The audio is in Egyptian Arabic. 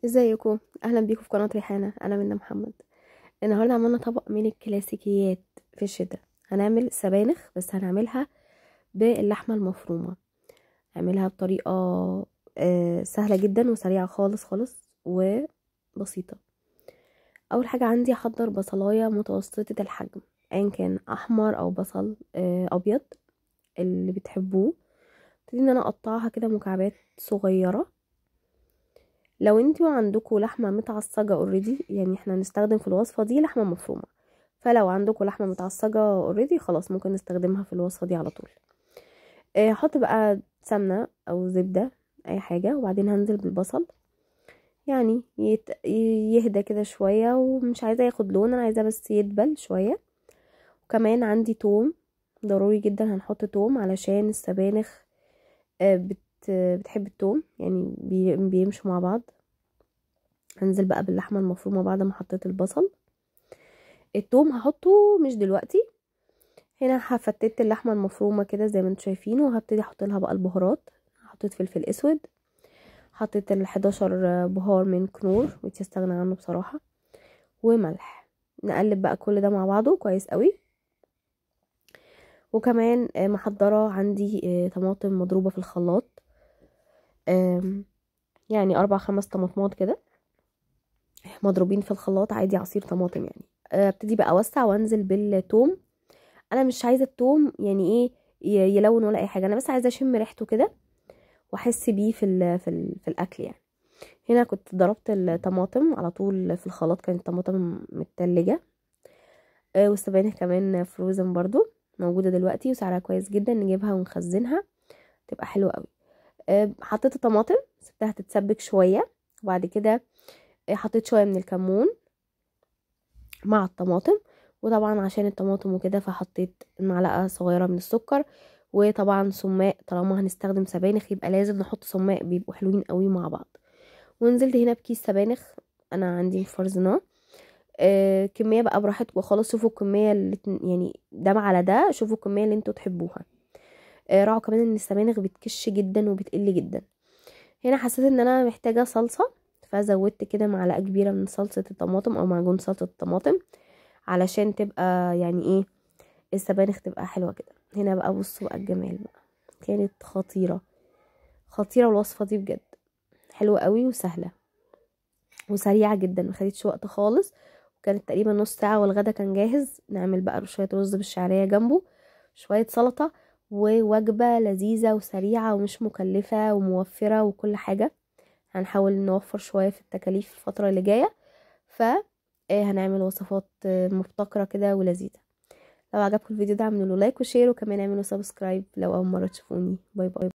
ازيكم؟ اهلا بيكم في قناة ريحانة. انا منى محمد. النهارده عملنا طبق من الكلاسيكيات في الشتاء. هنعمل سبانخ، بس هنعملها باللحمه المفرومه. هنعملها بطريقة سهلة جدا وسريعة خالص خالص وبسيطة. اول حاجة عندي احضر بصلايه متوسطه الحجم، ايا كان احمر او بصل ابيض اللي بتحبوه. ابتدي ان انا اقطعها كده مكعبات صغيرة. لو انتوا عندكم لحمه متعصجه already، يعني احنا هنستخدم في الوصفة دي لحمه مفرومه، فلو عندكم لحمه متعصجه already خلاص ممكن نستخدمها في الوصفة دي على طول. هحط بقى سمنه او زبدة اي حاجة، وبعدين هنزل بالبصل، يعني يهدى كده شوية، ومش عايزه ياخد لون، انا عايزاه بس يدبل شوية. وكمان عندي توم، ضروري جدا هنحط توم علشان السبانخ بتحب التوم، يعني بيمشوا مع بعض. هنزل بقى باللحمه المفرومه بعد ما حطيت البصل. التوم هحطه مش دلوقتي. هنا هفتت اللحمة المفرومه كده زي ما انتم شايفين، وهبتدي احط لها بقى البهارات. حطيت فلفل اسود، حطيت ال 11 بهار من كنور مش هستغنى عنه بصراحة، وملح. نقلب بقى كل ده مع بعضه كويس قوي. وكمان محضرة عندي طماطم مضروبة في الخلاط، يعني 4-5 طماطمات كده مضروبين في الخلاط عادي، عصير طماطم يعني. ابتدي بقى اوسع وانزل بالثوم. انا مش عايزه الثوم يعني ايه يلون ولا اي حاجة، انا بس عايزه اشم ريحته كده واحس بيه في ال في, ال في الاكل يعني. هنا كنت ضربت الطماطم على طول في الخلاط، كانت الطماطم متلجه، والسبانخ كمان فروزن برضو موجودة دلوقتي وسعرها كويس جدا، نجيبها ونخزنها تبقى حلوة قوي. حطيت الطماطم سبتها تتسبك شوية، وبعد كده حطيت شوية من الكمون مع الطماطم، وطبعا عشان الطماطم وكده فحطيت معلقه صغيرة من السكر، وطبعا سماق. طالما هنستخدم سبانخ يبقى لازم نحط سماق، بيبقوا حلوين قوي مع بعض. ونزلت هنا بكيس سبانخ انا عندي مفرزناه، كمية بقى براحتكم خالص، شوفوا الكمية اللي يعني ده على ده، شوفوا الكمية اللي انتوا تحبوها. راعوا كمان ان السبانخ بتكش جدا وبتقل جدا. هنا حسيت ان انا محتاجه صلصه، فزودت كده معلقه كبيرة من صلصه الطماطم او معجون صلصه الطماطم علشان تبقى يعني ايه السبانخ تبقى حلوة كده. هنا بقى بصوا بقى الجمال بقى، كانت خطيرة خطيرة الوصفة دي بجد، حلوة قوي وسهلة وسريعة جدا، ما خدتش وقت خالص، وكانت تقريبا نص ساعة والغدا كان جاهز. نعمل بقى شوية رز بالشعريه جنبه، شوية سلطة، ووجبه لذيذة وسريعة ومش مكلفة وموفره وكل حاجة. هنحاول نوفر شوية في التكاليف الفترة اللي جاية، فهنعمل وصفات مبتكره كده ولذيذه. لو عجبكم الفيديو ده اعملوا like و share، وكمان اعملوا subscribe لو اول مرة تشوفوني. bye bye.